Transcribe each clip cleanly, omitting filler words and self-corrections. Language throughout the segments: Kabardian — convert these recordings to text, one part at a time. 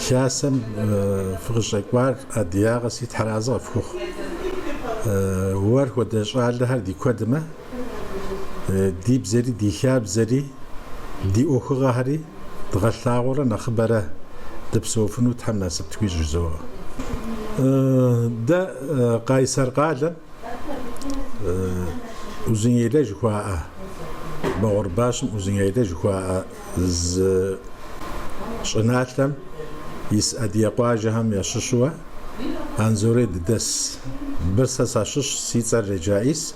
Хасэм фыкъыщӏэкӏуар адыгагъэси Тхьэразэ къыфхухъу. Уэр хуэдэ щӏалэхэр ди куэдмэ, ди бзэри, ди хабзэри, ди ӏуэхугъэхэри дгъэлъагъуэрэ нэхъыбэрэ дыпсэуфыну Тхьэм насып тхуищӏ жызоӏэ. Дэ Къайсэр къалэм Узуняйлэ жыхуаӏэ, Бэгъурбащым Узуняйлэ жыхуаӏэ зы щӏыналъэм ис адыгэ къуажэхэм ящыщуэ Анзорей дыдэс. Бырсэ сащыщ, си цӏэр Реджаис.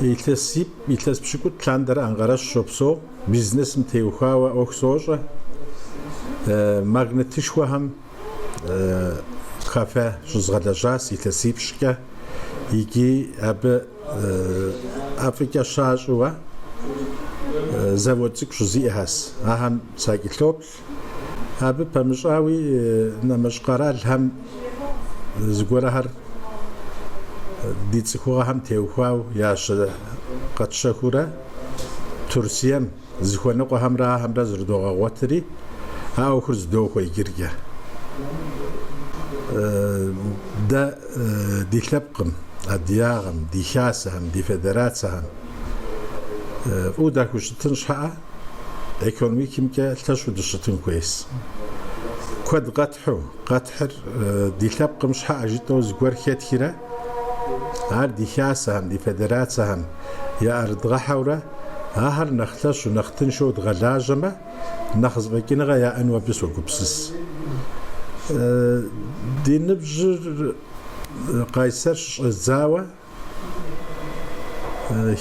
Илъэс пщыкӏутӏ лъандэрэ Анкъэрэ сыщопсэу, бизнесым теухуауэ ӏуэху сощӏэ. Магнитышхуэхэм кафе щызгъэлэжьащ илъэсипщӏкӏэ икӏи абы ӏэфӏыкӏэ щащӏыуэ завод цӏыкӏу щызиӏэхэс. Ахэм сакӏэлъоплъ. Абы пэмыщӏауи нэмыщӏ къэралхэм зыгуэрхэр ди цӏыхугъэхэм теухуауэ ящэ къэтщэхурэ Турцием Зыхуэныкъуэхэмрэ ахэмрэ зэрыдогъэгъуэтри, а ӏуэхур зыдохуэ иджыркӏэ. Дэ ди лъэпкъым, адыгагъэм, ди хасэхэм, ди федерацэхэм фӏыуэ дахущытын щхьэӏэ экономикэмкӏэ лъэщу дыщытын хуейс. Куэд къэтхьу, къэтхьыр ди лъэпкъым щхьэӏэ жытӏэу зыгуэр хэтхрэ, ар ди хасэхэм, ди федерацэхэм яӏэрыдгъэхьэурэ, ахэр нэхъ лъэщу, нэхъ тыншу дгъэлажьэмэ, нэхъ зэфӏэкӏыныгъэ яӏэну абы согупсыс. Ди ныбжьыр Къайсэр щыщӏэздзауэ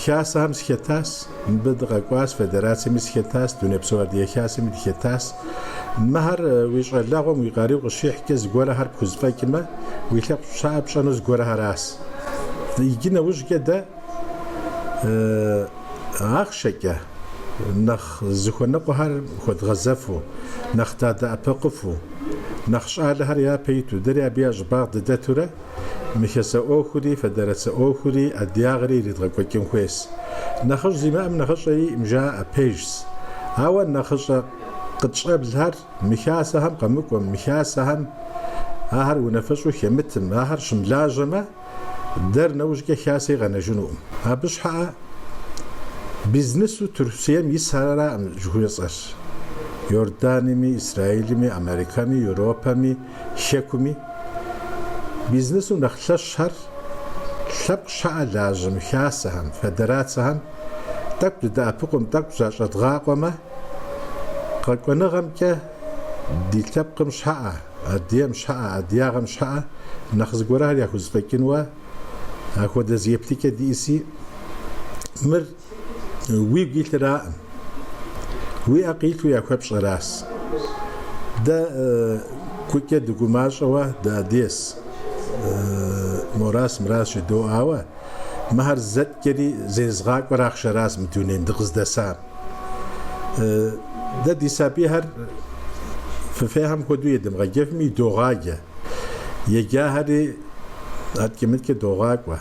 хасэхэм сыхэтащ, мыбы дыкъэкӏуащ, федерацэми сыхэтащ, Дунейпсо Адыгэ Хасэми дыхэтащ. Мыхэр уи щӏалэгъуэм уи къару къыщихькӏэ зыгуэрхэр пхузэфӏэкӏмэ, уи лъэпкъ щхьэӏэ пщӏэну зыгуэрхэращ. Иджы нэужькӏэ дэ Ахъшэкӏэ нэхъ зыхуэныкъуэхэр хуэдгъэзэфу, нэхъ дадэӏэпыкъуфу, нэхъ щӏалэхэр япэ иту, дэри абы я щӏыбагъ дыдэтурэ мы хасэ ӏуэхури, федерацэ ӏуэхури, адыгагъэри иридгъэкӏуэкӏын хуейщ. Нэхъыжь зимыӏэм нэхъыщӏэ иӏым жаӏэ, пэжщ. Ауэ нэхъыщӏэ къытщӏэблхэр мы хасэхэм къэмыкӏуэм, мы хасэхэм ахэр унафэщӏу хэмытым, ахэр щымылажьэмэ, Дэр нэужькӏэ хасэи къэнэжынукъым. Абы щхьэӏэ бизнесу Турцием исхэраӏым жыхуесӏэр. Иорданиями, Израилми, Америкэми, Европэми, Хэкуми бизнесу нэхъ лъэщхэр лъэпкъ щхьэӏэ лажьэ мы хасэхэм, федерацэхэм тӏэкӏу дыдэӏэпыкъум, тӏэкӏу защӏэдгъакъуэмэ, къэкӏуэныгъэмкӏэ ди лъэпкъым щхьэӏэ, Адыгэм щхьэӏэ, адыгагъэм щхьэӏэ нэхъ зыгуэрхэр яхузэфӏэкӏынуэ апхуэдэ зы еплъыкӏэ диӏэси, мыр уигу илъыраӏым, уи ӏэ къилъу яхуэпщӏэращ. Дэ гукӏэ дыгумащӏэуэ дыадыгэс, моращ, мыращ жыдоӏэ, ауэ мыхэр зэткӏэри зезыгъакӏуэр ахъшэращ мы дунейм дыкъыздэсам. Дэ ди сабийхэр фыфейхэм хуэдэу едымыгъэджэфми идогъаджэ. Еджахэри аткӏэ-мыткӏэ догъакӏуэ.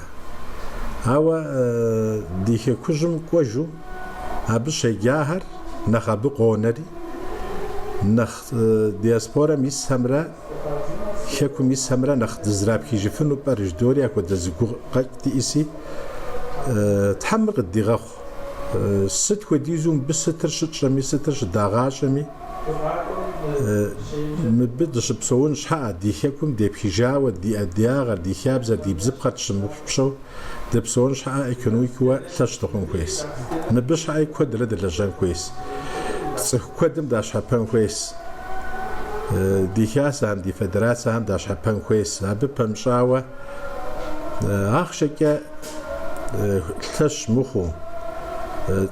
Ауэ ди хэкужьым кӏуэжу абы щеджахэр нэхъ абы къонэри, нэхъ диаспорэм исхэмрэ хэкум исхэмрэ нэхъ дызэрапхыжыфыну пӏэрэ жыдори апхуэдэ зы гукъэкӏ диӏэси, Тхьэм мыр къыддигъэхъу. Сыт хуэдизу мыбы сытыр щытщӏэми, сытыр щыдагъащӏэми, мыбы дыщыпсэун щхьэӏэ, ди хэкум депхыжауэ, ди адыгагъэр, ди хабзэр, ди бзыпхъэр тщымыгъупщэу дыпсэун щхьэӏэ экономикэуэ лъэщ дыхъун хуейщ. Мыбы щхьэӏи куэдрэ дылэжьэн хуейщ. Цӏыху куэдым дащхьэпэн хуейщ. Ди хасэхэм, ди федерацэхэм дащхьэпэн хуейщ. Абы пэмыщӏауэ ахъшэкӏэ лъэщ мыхъуу,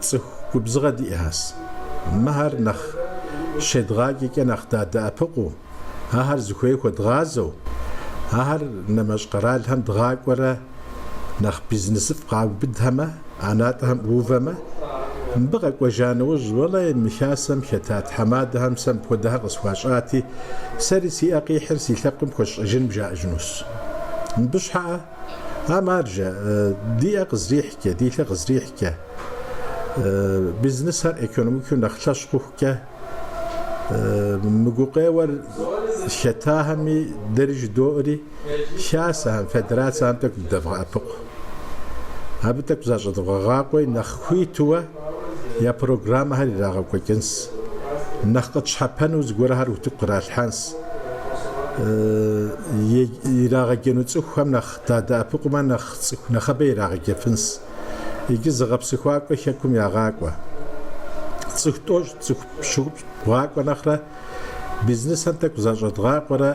цӏыху губзыгъэ диӏэхэс. Мыхэр нэхъ щедгъаджэкӏэ нэхъ дадэӏэпыкъуу, ахэр зыхуей хуэдгъазэу, ахэр нэмэщӏ къэралхэм дгъакӏуэрэ нэхъ бизнесыфӏ къаубыдхэмэ, ӏэнатӏэхэм ӏуувэмэ, мыбы къэкӏуэжа нэужь, уэлэхьи, мы хасэм хэта тхьэмадэхэм сэ мыпхуэдэхэр къысхуащӏати, сэри си ӏэ къихьыр си лъэпкъым хуэсщӏэжыным жаӏэжынущ. Мыбы щхьэӏэ, а маржэ, ди ӏэ къызрихькӏэ, ди лъэ къызрихькӏэ, бизнесхэр экономикэу нэхъ лъэщ хъухукӏэ. Мы гукъеуэр хэтахэми дэри жыдоӏэри, хасэхэм, федерацэхэм тӏэкӏу дыдэвгъэӏэпыкъу. Абы тӏэкӏу защӏэдывгъэгъакъуи, нэхъ хуитуэ я программэхэр ирагъэкӏуэкӏынс, нэхъ къытщхьэпэну зыгуэрхэр утыку къралъхьэнс, ирагъэджэну цӏыхухэм нэхъ дадэӏэпыкъумэ, нэхъ цӏыху нэхъыбэ ирагъэджэфынс. Иджы зыгъэпсэхуакӏуэ хэкум ягъакӏуэ. Цӏыху тӏощӏ, цӏыху пщыкӏупщӏ бгъакӏуэ нэхърэ бизнесхэм тӏэкӏу защӏэдгъакъуэрэ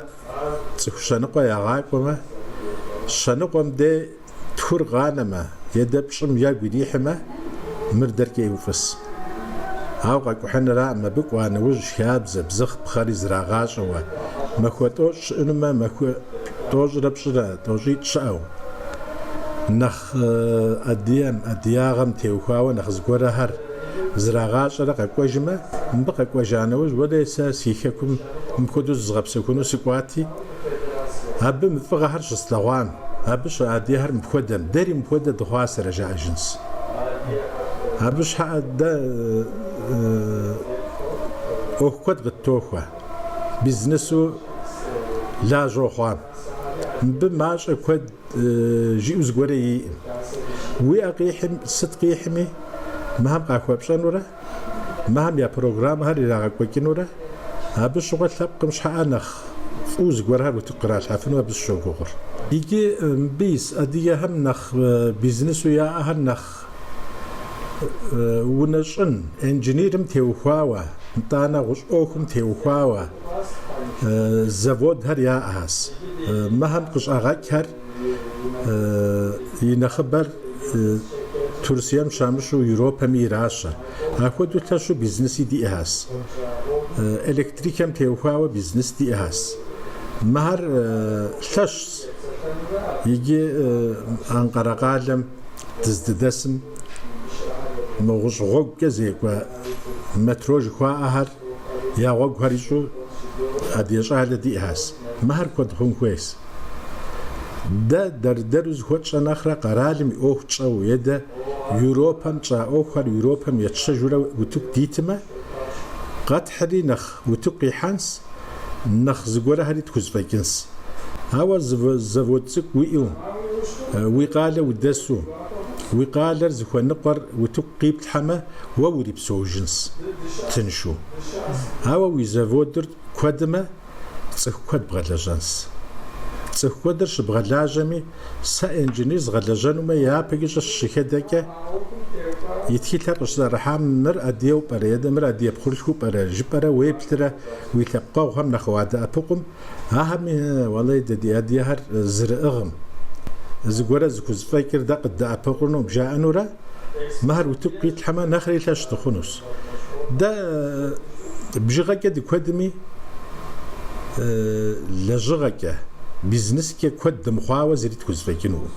цӏыху щэныкъуэ ягъакӏуэмэ, щэныкъуэм дей тхур къанэмэ е дэ пщӏым ягу ирихьмэ, мыр дэркӏэ ӏеифӏыс. Ауэ къэкӏухьынраӏым, абы кӏуа нэужь хабзэ, бзыхъпхъэри зрагъащӏэуэ, махуэ тӏощӏ щыӏэнумэ, махуэ тӏощӏрэ пщӏырэ, тӏощӏитӏ щыӏэу. Нэхъ адыгэм, адыгагъэм теухуауэ нэхъ зыгуэрхэр зрагъащӏэрэ къэкӏуэжмэ, мыбы къэкӏуэжа нэужь, уэлей сэ си хэкум мыпхуэдэу зызгъэпсэхуну сыкӏуати, абы мы фӏыгъэхэр щыслъэгъуам, абы щыӏэ адыгэхэр мыпхуэдэм, дэри мыпхуэдэ дыхъуасэрэ жаӏэжынс. Абы щхьэӏэ дэ ӏуэху куэд къыттохуэ, бизнесу лажьэу хъуам. Мыбы мащӏэ куэд жиӏэу зыгуэрэ иӏым. Уи ӏэ къихьым, сыт къихьми, мыхэм къахуэпщӏэнурэ, мыхэм я программэхэр ирагъэкӏуэкӏынурэ, абы щыгъуэ лъэпкъым щхьэӏэ нэхъ фӏыу зыгуэрхэр утыку къралъхьэфыну абы сыщогугъыр. Иджы мыбы ис адыгэхэм нэхъ бизнесу яӏэхэр нэхъ унэ щӏын, инженерым теухуауэ, нтӏанэ гъущӏ ӏуэхум теухуауэ заводхэр яӏэхэс. Мыхэм къыщӏагъэкӏхэр и нэхъыбэр Турцием щамыщу Европэми иращэ. Апхуэдэу лъэщу бизнеси диӏэхэс. Электрикэм теухуауэ бизнес диӏэхэс. Мыхэр лъэщщ. Иджы Анкъэрэ къалэм дыздыдэсым мы гъущӏ гъуэгукӏэ зекӏуэ метро жыхуаӏэхэр я гъуэгухэр ищӏу адыгэ щӏалэ диӏэхэс. Мыхэр куэд хъун хуейс. Дэ дэр-дэру зыхуэтщӏэ нэхърэ къэралым и ӏуэху тщӏэу е дэ Европэм тщӏа ӏуэхухэр Европэм етщэжурэ утыку дитмэ, къэтхьри нэхъ утыку къихьэнс, нэхъ зыгуэрхэри тхузэфӏэкӏынс. Ауэ завод цӏыкӏу уиӏэу, уи къалэ удэсу, уи къалэр зыхуэныкъуэр утыку къиплъхьэмэ, уэ урипсэужынс тыншу. Ауэ уи заводыр куэдмэ, цӏыху куэд бгъэлэжьэнс. Цӏыху куэдыр щыбгъэлажьэми, сэ инженер згъэлэжьэнумэ, япэкӏэ щӏы щыхэдэкӏэ, и тхылъыр къыщызэрыхьам мыр адыгэу пӏэрэ е мыр адыгэ пхъурылъхуу пӏэрэ жыпӏэрэ уеплърэ уи лъэпкъэгъухэм нэхъ уадэӏэпыкъум, ахэми, уэлей, дэ ди адыгэхэр зэрыӏыгъым, зыгуэрэ зыхузэфӏэкӏыр дэ къыддэӏэпыкъуну жаӏэнурэ, мыхэр утыку къитлъхьэмэ, нэхъри лъэщ дыхъунущ. Дэ бжыгъэкӏэ дыкуэдми, лэжьыгъэкӏэ, бизнескӏэ куэд дымыхъуауэ зыри тхузэфӏэкӏынукъым.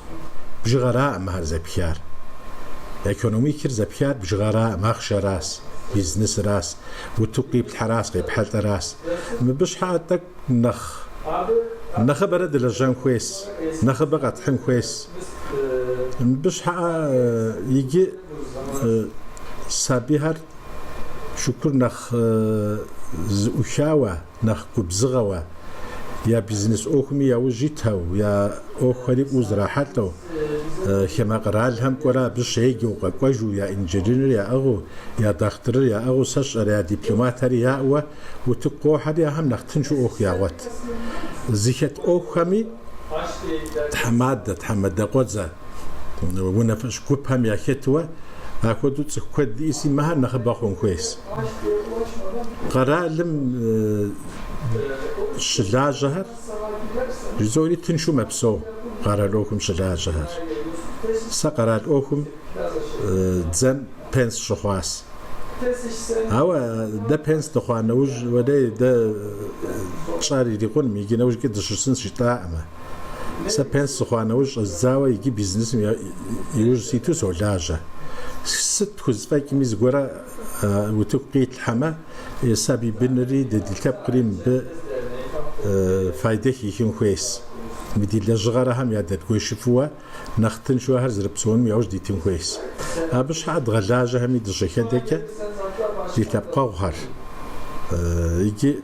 Бжыгъэраӏым мыхэр зэпхар. Экономикэр зэпхар бжыгъэраӏым, ахъшэрас, бизнесырас, утыку къиплъхьэрас, къепхьэлӏэрас. Мыбы щхьэӏэ тӏэкӏу нэхъ нэхъыбэрэ дылэжьэн хуейс, нэхъыбэ къэтхьын хуейс. Мыбы щхьэӏэ иджы сабийхэр шыкур нэхъ зыӏухауэ, нэхъ губзыгъэуэ, я бизнес ӏуэхуми яужь итэу, я ӏуэхухэри фӏыуэ зрахьэлӏэу, хамэ къэралхэм кӏуэрэ абы щеджэу, къэкӏуэжу, я инженерыр яӏыгъыу, я дохутырыр яӏыгъыу, сэ сщӏэрэ я дипломатхэри яӏэуэ утыку къохьэри, ахэм нэхъ тыншу ӏуэху ягъуэт. Зыхэт ӏуэхухэми тхьэмадэ, тхьэмадэ къуэдзэ, унафэщӏ гупхэм яхэтуэ апхуэдэу цӏыху куэд диӏэси, мыхэр нэхъыбэ хъун хуейс. Къэралым щылажьэхэр жызори тыншу мэпсэу къэрал ӏуэхум щылажьэхэр. Сэ къэрал ӏуэхум дзэм пенс щыхъуас. Ауэ дэ пенс дыхъуа нэужь, уэлей, дэ тщӏар ирикъуным, иджы нэужькӏэ дыщысынщ жытӏаӏымэ. Сэ пенс сыхъуа нэужь щӏэздзауэ иджы бизнесым иужь ситу солажьэ. Сыт тхузэфӏэкӏми зыгуэрэ утыку къитлъхьэмэ, сабий бынри дэ ди лъэпкъри мыбы файдэ хихын хуейс. Мы ди лэжьыгъэр ахэм ядэдгуэшыфуэ нэхъ тыншу ахэр зэрыпсэуным яужь дитын хуейс. Абы щхьэӏэ дгъэлажьэхэми дыщыхэдэкӏэ ди лъэпкъэгъухэр. Иджы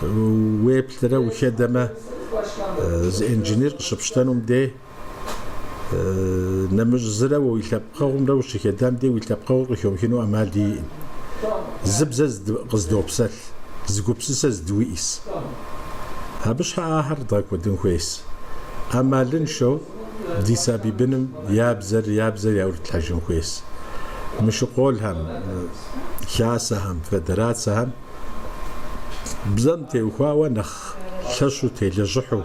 уеплърэ ухэдэмэ, зы инженер къыщыпщтэнум дей, нэмыщӏ зырэ уэ уи лъэпкъэгъумрэ ущыхэдам дей уи лъэпкъэгъур къыхомыхыну ӏэмал иӏым. Зы бзэ къыздопсэлъ, зы гупсысэ здыуиӏис. Абы щхьэ ахэр дгъэкӏуэдын хуейс. Ӏэмалыншэу ди сабий быным я бзэр, я бзэр яӏурытлъхьэжын хуейс. Мы шыкъуолхэм, хасэхэм, федерацэхэм бзэм теухуауэ нэхъ лъэщу телэжьыхьу,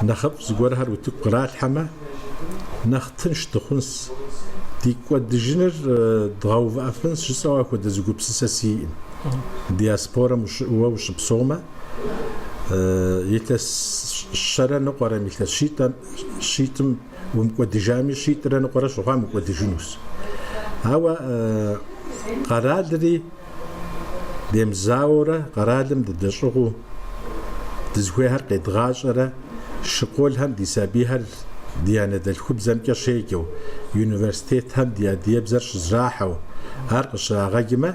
нэхъыфӏ зыгуэрхэр утыку къралъхьэмэ, нэхъ тынш дыхъунс. Ди кӏуэдыжыныр дгъэувыӏэфынс жысӏэу апхуэдэ зы гупсысэ сиӏым. Диаспорэм уэ ущыпсэумэ, илъэс щэрэ ныкъуэрэм, илъэс щитӏым умыкӏуэдыжами, щитӏрэ ныкъуэрэ щыхъуам укӏуэдыжынущ. Ауэ къэралри демызауэурэ, къэралым дыдэщӏыгъуу, дызыхуейхэр къедгъащӏэрэ, шыкъуолхэм ди сабийхэр ди анэдэлъхубзэмкӏэ щеджэу, университетхэм ди адыгэбзэр щызрахьэу, ар къыщрагъэджмэ,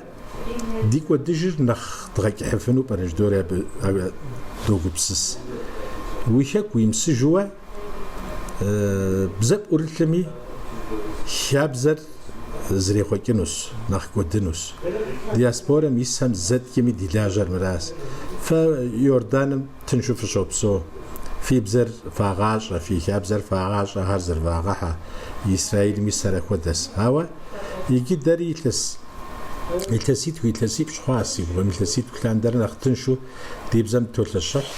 Ди кӏуэдыжыр нэхъ дгъэкӏыхьыфыну пӏэрэ жыдори абы догупсыс. Уи хэку уимысыжуэ бзэ пӏурылъми, хабзэр зрехъуэкӏынущ, нэхъ кӏуэдынущ. Диаспорэм исхэм зэткӏэми ди лажьэр мыращ. Фэ Иорданым тыншу фыщопсэу, фи бзэр фагъащӏэ, фи хабзэр фагъащӏэ, ахэр зэрывагъэхьэ, Израилым исхэр апхуэдэщ. Ауэ иджы дэри илъэс Илъэситху, илъэсипщӏ хъуа си гугъэм, илъэситху лъандэрэ нэхъ тыншу ди бзэм дытолъэщыхь.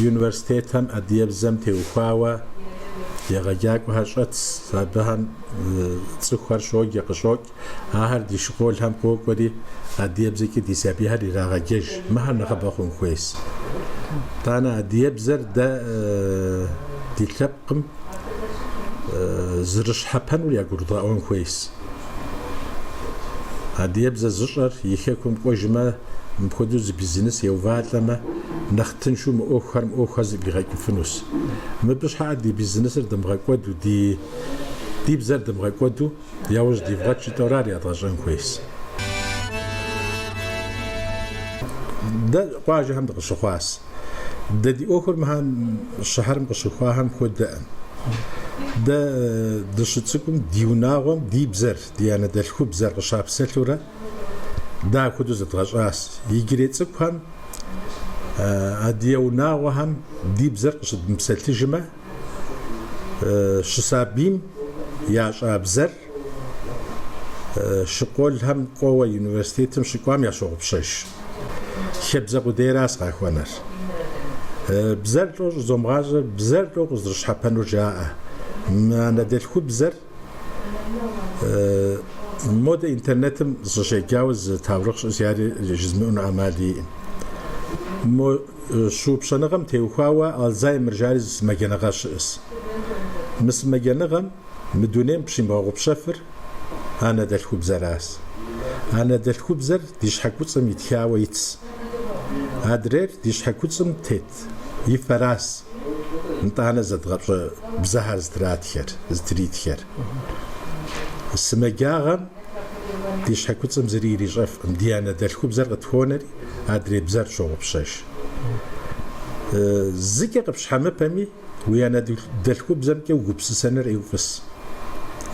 Университетхэм адыгэбзэм теухуауэ егъэджакӏуэхэр щӏэтс, абыхэм цӏыхухэр щоджэ, къыщӏокӏ. Ахэр ди школхэм къокӏуэри, адыгэбзэкӏэ ди сабийхэр ирагъэджэж. Мыхэр нэхъыбэ хъун хуейщ. Итӏанэ адыгэбзэр дэ ди лъэпкъым Зэрыщхьэпэнур ягурыдгъэӏуэн хуейщ. Адыгэбзэ зыщӏэр и хэкум кӏуэжмэ, мыпхуэдэу зы бизнес еувалӏэмэ, нэхъ тыншу мы ӏуэхухэр, мы ӏуэхухэр зэфӏигъэкӏыфынущ. Мыбы щхьэӏэ ди бизнесыр дымыгъэкӏуэду, ди ди бзэр дымыгъэкӏуэду яужь дивгъэт жытӏэурэ ар ядгъэщӏэн хуейщ. Дэ къуажэхэм дыкъыщыхъуащ. Дэ ди ӏуэхур мыхэм щыхьэрым къыщыхъуахэм хуэдэӏым. Дэ дыщыцӏыкӏум ди унагъуэм ди бзэр, ди анэдэлъхубзэр къыщапсэлъурэ дэ апхуэдэу зэдгъэщӏащ. Иджырей цӏыкӏухэм адыгэ унагъуэхэм ди бзэр къыщыдмыпсэлъыжмэ, Щысабийм ящӏа бзэр шыкъуолхэм кӏуэуэ университетым щыкӏуам ящогъупщэж. Хабзэ къудейращ къахуэнэр. Бзэр лӏо щӏызомыгъащӏэр, бзэр лӏо къызэрыщхьэпэнур жаӏэ. Мы анэдэлъхубзэр модэ интернетым сыщеджауэ зы таурыхъ щыӏэщ, ари жызмыӏэну ӏэмал иӏым. Мо Щыгъупщэныгъэм теухуауэ Альцгеймер жари зы сымаджэныгъэ щыӏэщ. Мы сымаджэныгъэм мы дунейм пщимыгъэгъупщэфыр анэдэлъхубзэращ. Анэдэлъхубзэр ди щхьэкуцӏым итхауэ итщ. Адрейр ди щхьэкуцӏым тет и фэращ, нтӏанэ зэдгъэпщӏэ бзэхэр зытратхэр, зытритхэр. Сымаджагъэм Ди щхьэкуцӏым зыри ирищӏэфкъым, ди анэдэлъхубзэр къытхуонэри, адрей бзэр тщогъупщэж. Зыкӏэ къыпщхьэмыпэми, уи анэдэлъхубзэмкӏэ угупсысэныр ӏейуэ фӏыс.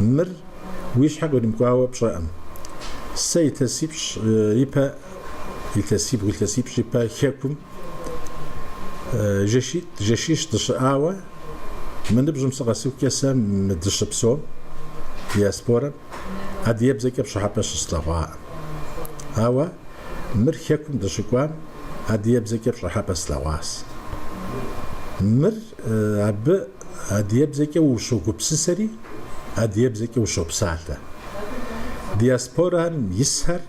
Мыр уи щхьэ къримыкӏуауэ пщӏэӏым. Сэ илъэсипщӏ ипэ, илъэсибгъу, илъэсипщӏ ипэ хэкум жэщитӏ, жэщищ дыщыӏауэ, мы ныбжьым сыкъэсыхукӏэ сэ мы дыщыпсэум, диаспорэм, Адыгэбзэкӏэ пщӏыхьэпӏэ щыслъэгъуаӏым. Ауэ мыр хэкум дыщыкӏуам адыгэбзэкӏэ пщӏыхьэпӏэ слъэгъуащ. Мыр абы адыгэбзэкӏэ ущогупсысэри, адыгэбзэкӏэ ущопсалъэ. Диаспорэм исхэр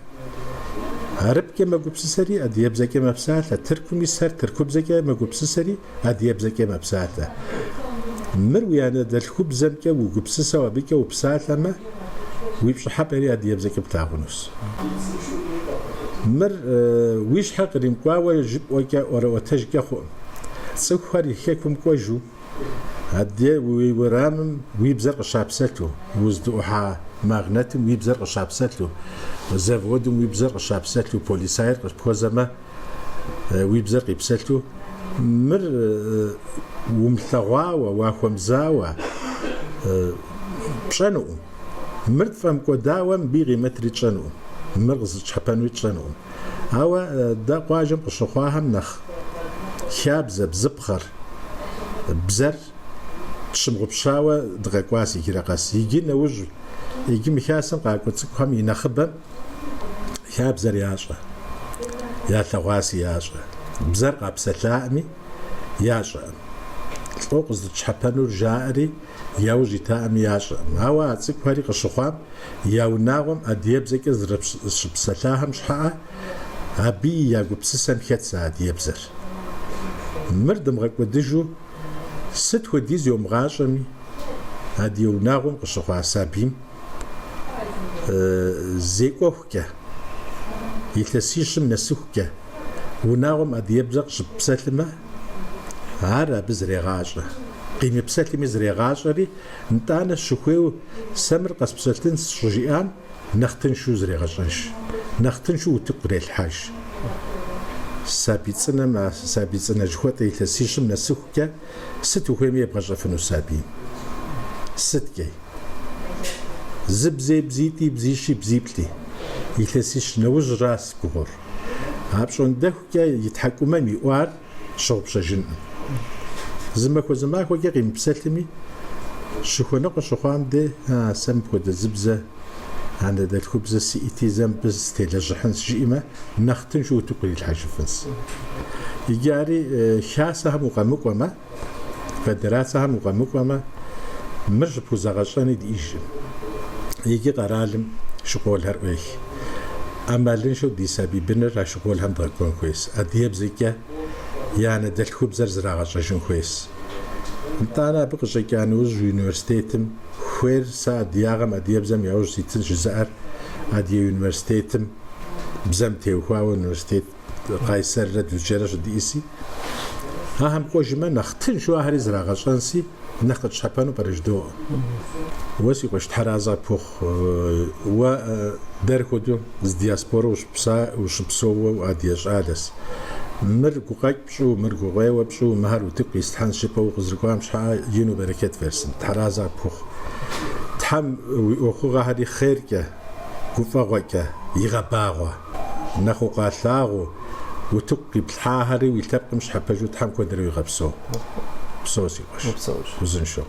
арыпкӏэ мэгупсысэри, адыгэбзэкӏэ мэпсалъэ, Тыркум исхэр тыркубзэкӏэ мэгупсысэри, адыгэбзэкӏэ мэпсалъэ. Мыр уи анэдэлъхубзэмкӏэ угупсысэу абыкӏэ упсалъэмэ, уи пщӏыхьэпӏэри адыгэбзэкӏэ плъагъунущ. Мыр уи щхьэ къримыкӏуауэ жыпӏуэкӏэ ӏуэрыӏуэтэжкӏэ хъуӏым. Цӏыхухэр и хэкум кӏуэжу, адыгэ уи уэрамым уи бзэр къыщапсэлъу, уздыӏухьа Магнэтым уи бзэр къыщапсэлъу, заводым уи бзэр къыщапсэлъу, полицайр къыпхуэзэмэ, уи бзэр къипсэлъу, мыр умылъэгъуауэ, уахуэмызауэ пщӏэнукъым. Мыр тфӏэмыкӏуэдауэ мыбы и къимэтри тщӏэнукъым, мыр къызытщхьэпэнуи тщӏэнукъым. Ауэ дэ къуажэм къыщыхъуахэм нэхъ хабзэ, бзыпхъэр, бзэр тщымыгъупщауэ дыкъэкӏуащ иджырэ къэс. Иджы нэужь, иджы мы хасэм къакӏуэ цӏыкӏухэм и нэхъыбэм хабзэр ящӏэ, ялъэгъуаси ящӏэ. Бзэр къапсэлъаӏыми, ящӏэӏым. Лӏо къыздытщхьэпэнур жаӏэри, яужь итаӏыми ящӏэӏым. Ауэ а цӏыкӏухэри къыщыхъуам я унагъуэм адыгэбзэкӏэ зэрыщыпсэлъахэм щхьэӏэ, абыи я гупсысэм хэтс а адыгэбзэр. Мыр дымыгъэкӏуэдыжу сыт хуэдиз йомыгъащӏэми, адыгэ унагъуэм къыщыхъуа сабийм зекӏуэхукӏэ, илъэсищым нэсыхукӏэ унагъуэм адыгэбзэ къыщыпсэлъымэ, ар абы зрегъащӏэ. Къимыпсэлъми зрегъащӏэри, нтӏанэ щыхуейуэ сэ мыр къэспсэлъынс щыжиӏам, нэхъ тыншу зрегъэщӏэж, нэхъ тыншу утыку кърелъхьэж. Сабий цӏынэм, а сабий цӏынэ жыхуэтӏэ илъэсищым нэсыхукӏэ сыт ухуейми ебгъэщӏэфыну сабийм? Сыткӏэй? Зы бзей, бзитӏи, бзищи, бзиплӏи. Илъэсищ нэужьращ гугъур. Апщӏондэхукӏэ и тхьэкӏумэм иӏуар щыгъупщэжынкъым. Зы махуэ зы махуэкӏэ къимыпсэлъми, щыхуэныкъуэ щыхъуам де, а, сэ мыпхуэдэ зы бзэ, анэдэлъхубзэ сиӏэти, зэ мыбы сытелэжьыхьынщ, жиӏэмэ, нэхъ тыншу утыку кърилъхьэжыфынщ. Иджы ари хасэхэм укъэмыкӏуэмэ, Федерацэхэм укъэмыкӏуэмэ, мыр щыпхузэгъэщӏэни диӏэжкъым. Иджы къэралым школхэр ӏуех. ӏэмалыншэу ди сабий быныр а школхэм дгъэкӏуэн хуейщ. Адыгэбзэкӏэ я анэдэлъхубзэр зрагъэщӏэжын хуейщ. Нтӏанэ абы къыщӏэкӏа нэужь университетым хуейр сэ адыгагъэм адыгэбзэм яужь ситынщ жызыӏэр адыгэ университетым бзэм теухуауэ университет Къайсэррэ Дузджэрэ щыдиӏэси, ахэм кӏуэжмэ, нэхъ тыншу ахэри зрагъэщӏэнси, нэхъ къытщхьэпэну пӏэрэ жыдоӏэ. Уэ, си къуэш, Тхьэразэ къыпхухъу, уэ дэр хуэдэу зы диаспорэ ущыпсэууэ уадыгэ щӏалэс. Мыр гукъэкӏ пщӏыу, мыр гукъеуэ пщӏыу, мыхэр утыку къислъхьэнщ жыпӏэу укъызэрыкӏуам щхьэӏэ ину берэкэт версын. Тхьэразэ къыпхухъу. Тхьэм уи ӏуэхугъэхэри хъеркӏэ, гуфӏэгъуэкӏэ игъэбагъуэ. Нэхъ укъалъагъуу, утыку къиплъхьахэри уи лъэпкъым щхьэпэжу Тхьэм куэдрэ уигъэпсэу. Псэу, си къуэш. Узыншэу.